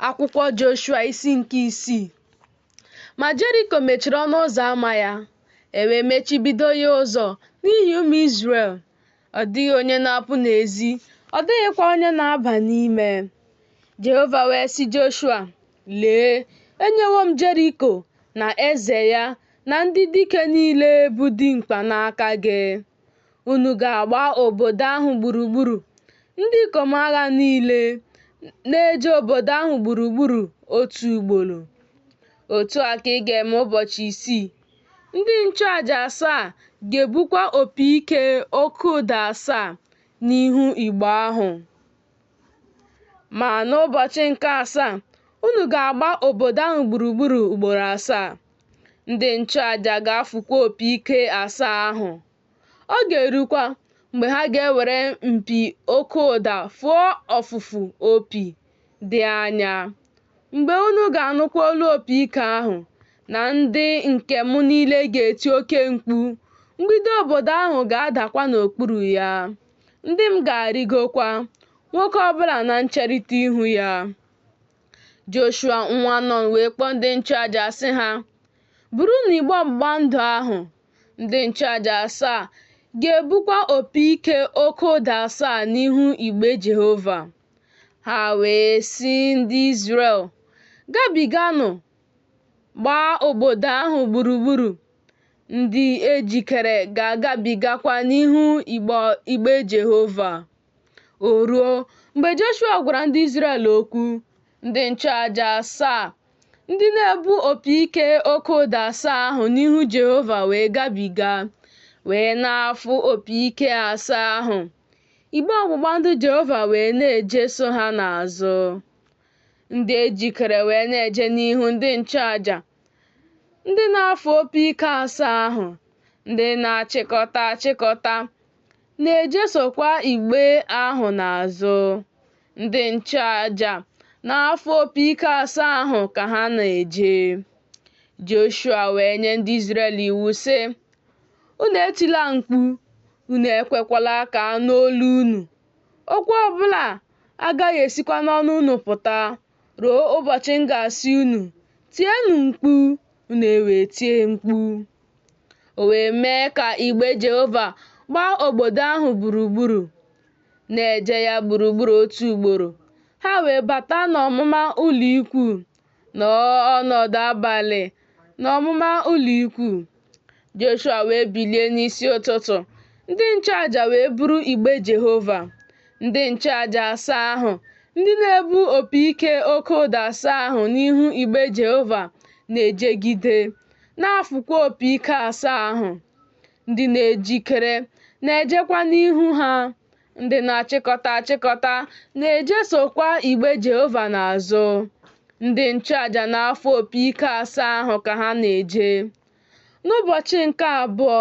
Akwụkwọ Joshua isi nke isii. Ma Jeriko mechiri ọnụ ụzọ ama ya, e wee mechibido ya ụzọ n'ihi ụmụ Izrel. Ọ dịghị onye na-apụ n'ezi, ọ dịghịkwa onye na-aba n'ime. Jehova wee sị Joshua, Lee, enyewo m Jeriko na eze ya na ndị dike niile bụ dimkpa n'aka gị. Unu ga-agba obodo ahụ gburugburu, ndị ikom agha niile na-eje obodo ahụ gburugburu otu ugboro. Otu a ka ị ga-eme ụbọchị isii. Ndị nchụaja asaa ga-ebukwa opi ike oke ụda asaa n'ihu igbe ahụ. Ma n'ụbọchị nke asaa, unu ga-agba obodo ahụ gburugburu ugboro asaa. Ndị nchụaja ga-afụkwa opi ike asaa ahụ. Ọ ga-erukwa, mgbe ha ga-ewere mpi oke ụda fụọ ọfụfụ opi dị anya, mgbe unu ga-anụkwa olu opi ike ahụ, na ndị nke m niile ga-eti oke mkpu, mgbidi obodo ahụ ga-adakwa n'okpuru ya, ndị m ga-arịgokwa, nwoke ọ bụla na ncherịta ihu ya. Joshua nwa Nọn wee kpọọ ndị nchụaja sị ha, Burunụ igbe ọgbụgba ndụ ahụ. Ndị nchụaja asaa ga-ebukwa opi ike oke ụda asaa n'ihu igbe Jehova. Ha wee sị ndị Izrel, Gabiganụ, gbaa obodo ahụ gburugburu. Ndị e jikere ga-agabigakwa n'ihu igbe Jehova. O ruo, mgbe Joshua gwara ndị Izrel okwu, ndị nchụaja asaa ndị na-ebu opi ike oke ụda asaa ahụ n'ihu Jehova wee gabiga, wee na-afụ opi ike asaa ahụ. Igbe ọgbụgba ndụ Jehova wee na-ejeso ha n'azụ. Ndị e jikere wee na-eje n'ihu ndị nchụaja, ndị na-afụ opi ike asaa ahụ, ndị na-achịkọta achịkọta na-ejesokwa igbe ahụ n'azụ. Ndị nchụaja na-afụ opi ike asaa ahụ ka ha na-eje. Joshua wee nye ndị Izrel iwu sị, Unu etila mkpu, unu ekwekwala ka a nụ olu unu. Okwu ọbụla agaghị esikwa n'ọnụ unu pụta ruo ụbọchị m ga-asị unu, Tienụ mkpu, unu ewee tie mkpu. O wee mee ka igbe Jehova gbaa obodo ahụ gburugburu, na-eje ya gburugburu otu ugboro. Ha wee bata n'ọmụma ụlọikwuu, nọọ ọnọdụ abalị n'ọmụma ụlọikwuu. Joshua wee bilie n'isi ụtụtụ, ndị nchụaja wee buru igbe Jehova. Ndị nchụaja asaa ahụ, ndị na-ebu opi ike oke ụda asaa ahụ n'ihu igbe Jehova na-ejegide, na-afụkwa opi ike asaa ahụ. Ndị na-ejikere na-ejekwa n'ihu ha, ndị na-achịkọta achịkọta na-ejesokwa igbe Jehova n'azụ. Ndị nchụaja na-afụ opi ike asaa ahụ ka ha na-eje. N'ụbọchị nke abụọ,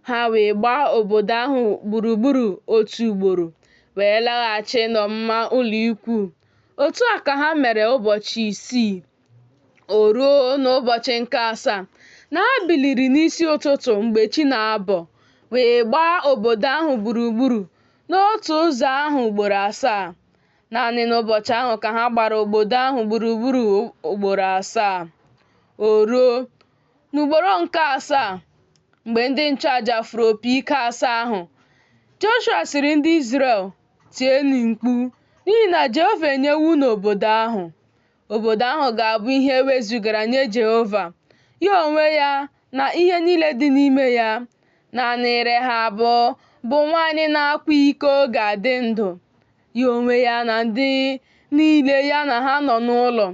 ha wee gbaa obodo ahụ gburugburu otu ugboro, wee laghachi n'ọmụma ụlọikwuu. Otu a ka ha mere ụbọchị isii. O ruo n'ụbọchị nke asaa na ha biliri n'isi ụtụtụ mgbe chi na-abọ, wee gbaa obodo ahụ gburugburu n'otu ụzọ ahụ ugboro asaa. Naanị n'ụbọchị ahụ ka ha gbara obodo ahụ gburugburu ugboro asaa. O ruo n'ugboro nke asaa, mgbe ndị nchụaja fụrụ opi ike asaa ahụ, Joshua sịrị ndị Izrel, Tienụ mkpu, n'ihi na Jehova enyewo unu obodo ahụ. Obodo ahụ ga-abụ ihe e wezugara nye Jehova, ya onwe ya na ihe niile dị n'ime ya. Naanị Rehab bụ nwaanyị na-akwa iko ga-adị ndụ, ya onwe ya na ndị niile ya na ha nọ n'ụlọ,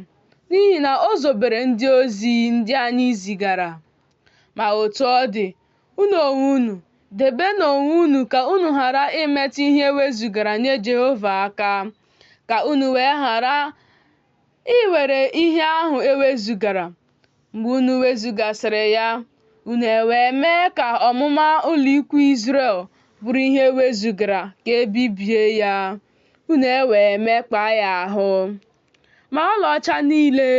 n'ihi na o zobere ndị ozi ndị anyị zigara. Ma otu ọ dị, unu onwe unu, debenụ onwe unu ka unu ghara imetụ ihe e wezugara nye Jehova aka, ka unu wee ghara iwere ihe ahụ e wezugara. Mgbe unu wezugasịrị ya, unu ewee mee ka ọmụma ụlọikwuu Izrel bụrụ ihe e wezugara ka e bibie ya, unu ewee mekpaa ya ahụ. Ma ọlaọcha niile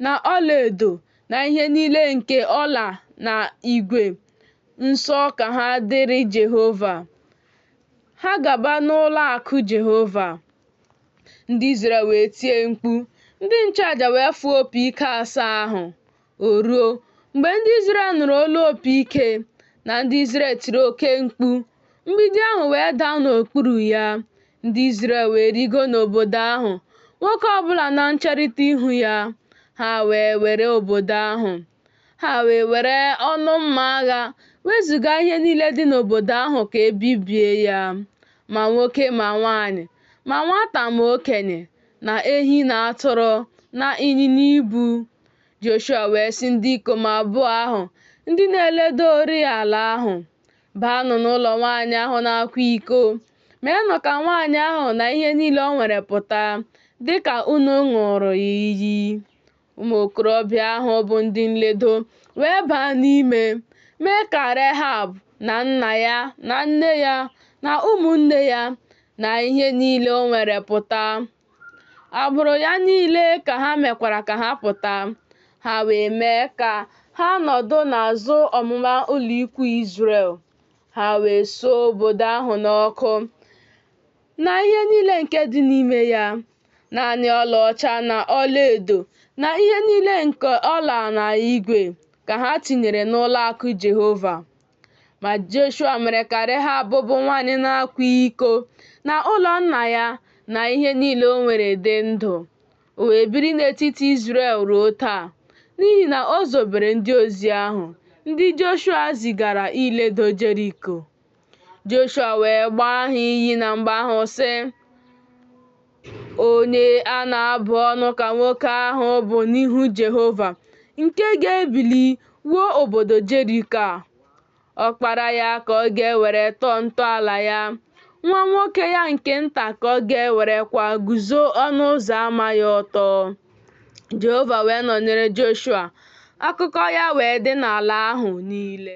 na ọlaedo na ihe niile nke ọla na igwe nsọ ka ha dịrị Jehova. Ha gaba n'ụlọ akụ Jehova. Ndị Izrel wee tie mkpu Ndị nchụaja wee fụọ opi ike asaa ahụ. O ruo, mgbe ndị Izrel nụrụ olu opi ike, na ndị Izrel tiri oke mkpu, mgbidi ahụ wee daa n'okpuru ya. Ndị Izrel wee rigo n'obodo ahụ, nwoke ọ bụla na ncherịta ihu ya. Ha wee were obodo ahụ. Ha wee were ọnụ mma agha wezụga ihe niile dị n'obodo ahụ ka e bibie ya, ma nwoke ma nwaanyị, ma nwata ma okenye, na ehi na atụrụ na ịnyịnya ibu. Joshua wee sị ndị ikom abụọ ahụ ndị na-eledorịị ala ahụ, Baanụ n'ụlọ nwaanyị ahụ na-akwa iko, meenụ ka nwaanyị ahụ na ihe niile o nwere pụta, dị ka unu ṅụụrụ ya iyi. Ụmụ okorobịa ahụ bụ ndị nledo wee baa n'ime, mee ka Rehab na nna ya na nne ya na ụmụnne ya na ihe niile o nwere pụta. Agbụrụ ya niile ka ha mekwara ka ha pụta. Ha wee mee ka ha nọdụ n'azụ ọmụma ụlọikwuu Izrel. Ha wee suo obodo ahụ n'ọkụ, na ihe niile nke dị n'ime ya, naanị ọlaọcha na ọlaedo na ihe niile nke ọla na igwe ka ha tinyere n'ụlọ akụ Jehova. Ma Joshua mere ka Rehab bụ nwaanyị na-akwa iko na ụlọ nna ya na ihe niile o nwere dị ndụ. O wee biri n'etiti Izrel ruo taa, n'ihi na o zobere ndị ozi ahụ, ndị Joshua zigara iledo Jeriko. Joshua wee gbaa ha iyi na mgbe ahụ, sị, Onye a na-abụ ọnụ ka nwoke ahụ bụ n'ihu Jehova, nke ga-ebili wuo obodo Jeriko a. Ọkpara ya ka ọ ga-ewere tọọ ntọala ya, nwa nwoke ya nke nta ka ọ ga-ewerekwa guzo ọnụ ụzọ ama ya ọtọ. Jehova wee nọnyere Joshua, akụkọ ya wee dị n'ala ahụ niile.